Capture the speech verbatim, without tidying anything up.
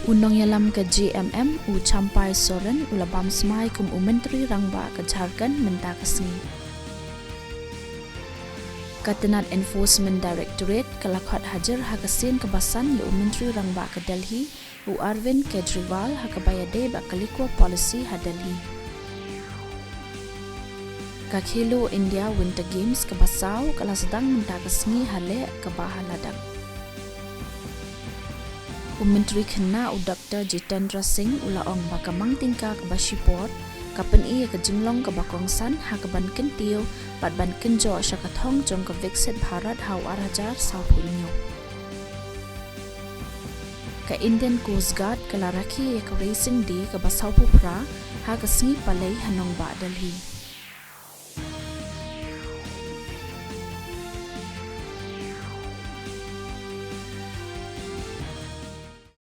U nongïalam ka J M M, u Champai Soren, u la bam smai kum u Myntri Rangbah ka Jharkhand mynta ka sngi. Ka tnat Enforcement Directorate ka la khot hajir ha ka sien kaba san ïa u Myntri Rangbah ka Delhi, u Arvind Kejriwal, ha kaba ïadei bad ka Liquor Policy ha Delhi. Ka Khelo India Winter Games kaba saw ka la sdang mynta ka sngi ha leh kaba ha Ladakh. U Myntri Khynnah, u Doctor Jitendra Singh, u la ong ba ka mang tyngka kaba shipor ka pyni ïa ka jinglong kaba kongsan ha kaban kyntiew bad ban kynjoh sha ka thong jong ka Viksit Bharat ha u ar hajar sawphew hynñiew. Ka Indian Coast Guard ka la rakhe ïa ka Racing Day kaba sawphew phra ha ka sngi Palei ha nongbah Delhi.